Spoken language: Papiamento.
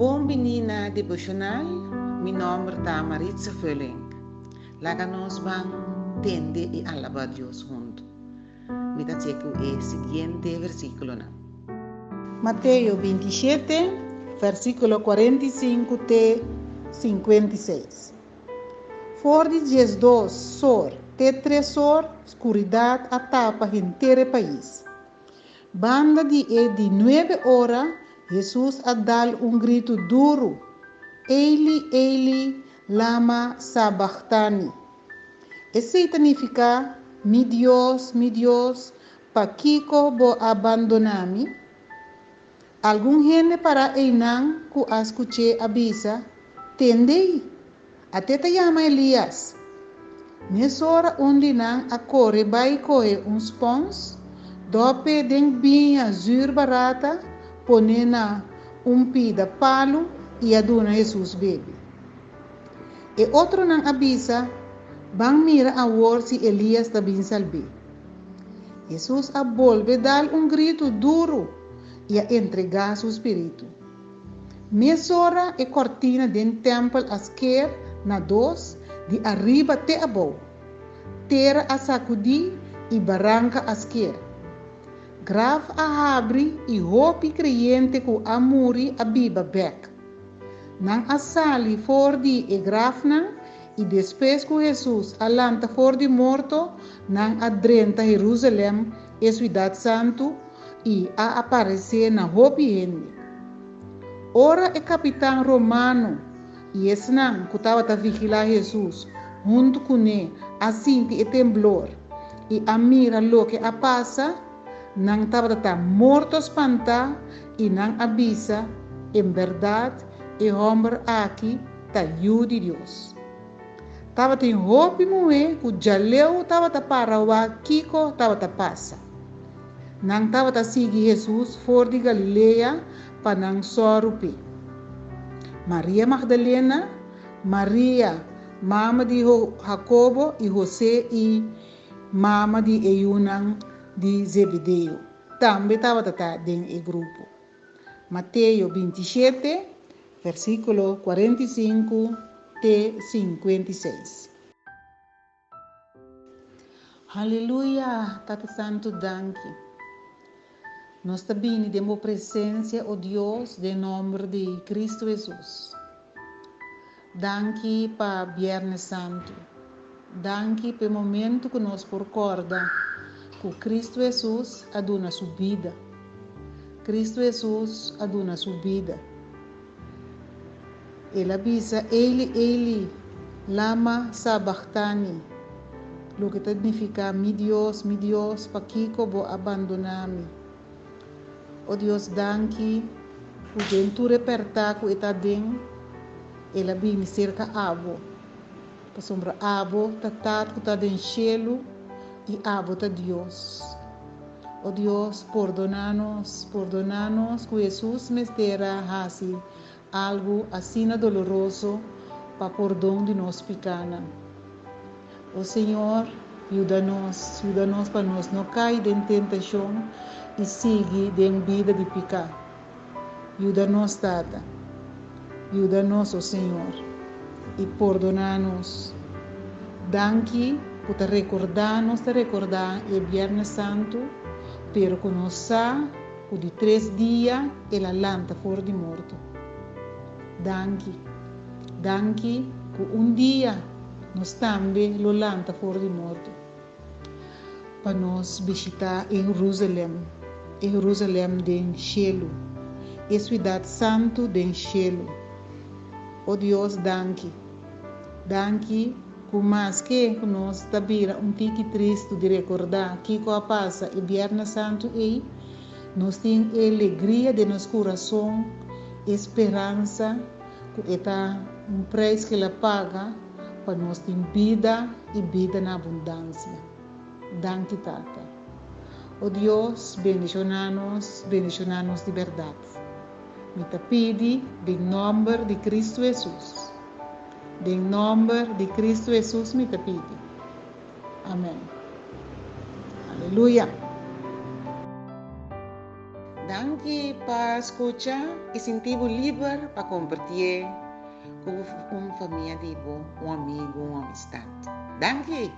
Bon bini na devocional, mi nomber ta Maritza Vulling. Laga nos ban tende y alaba Dios hunto. Mi ta check e siguiente versiculonan. Mateo 27, versiculo 45 te 56. For di 12 or te 3 or, scuridad a tapa henter pais. Banda di e di 9 ora, Jesus a dal un gritu duru. Eli, Eli, lama sabachthani. Esei ta nifiká, Mi Dios, mi Dios, pakiko bo a bandoná mi? Algun hende pará einan ku a skuch'é a bisa, Tende, at'é ta yama Elias. Mesora un di nan a kore bai kohe un spòns, dòp'é den biña zür barata, pon'é na un pida palu i a duna Hesus bebe. E otronan a bisa, Ban mira awor si Elias ta bin salb'é. Hesus a bolbe dal un gritu duru i a entregá su spiritu. Mesora e kòrtina den tèmpel a sker na dos, di ariba te abou. Tera a sakudí i baranka a sker. Graf a habri i hopi kreyente ku a muri a biba bèk. Nan a sali for di e grafnan i despues ku Hesus a lanta for di morto, nan a drenta Herusalèm, e siudat santu, i a aparesé na hopi hende. Ora e kapitan romano i esnan ku tabata vigilá Hesus huntu kuné a sinti e temblor i a mira loke a pasa, nan tabata ta morto spantá i nan a bisa, En bèrdat e hòmber aki ta Yu di Dios. Tabatin hopi muhé ku djaleu tabata para wak kiko tabata pasa. Nan tabata sigui Hesus for di Galilea pa nan sòru p'e. Maria Magdalena, Maria, mama di Hakobo i Hosé i mama di e yunan di Zebedeo, tambe tabata ta den e grupo. Mateo 27, versíkulo 45 te 56. Haleluya, Tata Santu, danki. Nos ta bini den bo presensia, o Dios, den nòmber di Kristu Hesus. Danki pa Bièrnè Santu. Danki pa e momentu ku nos por kòrda ku Kristu Hesus a duna su bida. Kristu Hesus a duna su bida. El a bisa, Eli, Eli, lama sabachthani, loke ta nifiká, Mi Dios, mi Dios, pakiko bo a bandoná mi? O Dios, danki ku den tur e pèrtá ku e ta aden, el a bini serka abo. Pasobra abo ta Tat ku ta den shelu i abo ta Dios. O Dios, pordoná nos, pordoná nos ku Hesus mester a hasi algu asina doloroso pa pordon di nos pikánan. O Señor, yuda nos, yuda nos pa nos no kai den tentashon i sigui den bida di piká. Yuda nos, Tata. Yuda nos, o Señor, i pordoná nos. Danki ku ta rekordá nos ta rekordá e Bièrnè Santu, pero ku nos sa ku di tres dia el a lanta for di morto. Danki. Danki ku un dia nos tambe lo lanta for di morto pa nos bishitá e Herusalèm, e Herusalèm den shelu, e siudat santu den shelu. O Dios, danki. Danki ku maske ku nos ta bira un tiki tristu di rekordá kiko a pasa e Bièrnè Santu ei, nos tin e legria den nos kurason, e speransa ku e ta un preis ku el a paga pa nos tin bida i bida na abundansia. Danki, Tata. O Dios, bendishoná nos, bendishoná nos di bèrdat. Mi ta pidi den nòmber di Kristu Hesus. Den nòmber di Kristu Hesus mi ta pidi. Amèn. Aleluya. Danki pa skucha i sinti bo liber pa kompartié ku un famia di bo, un amigu, un amistat. Danki!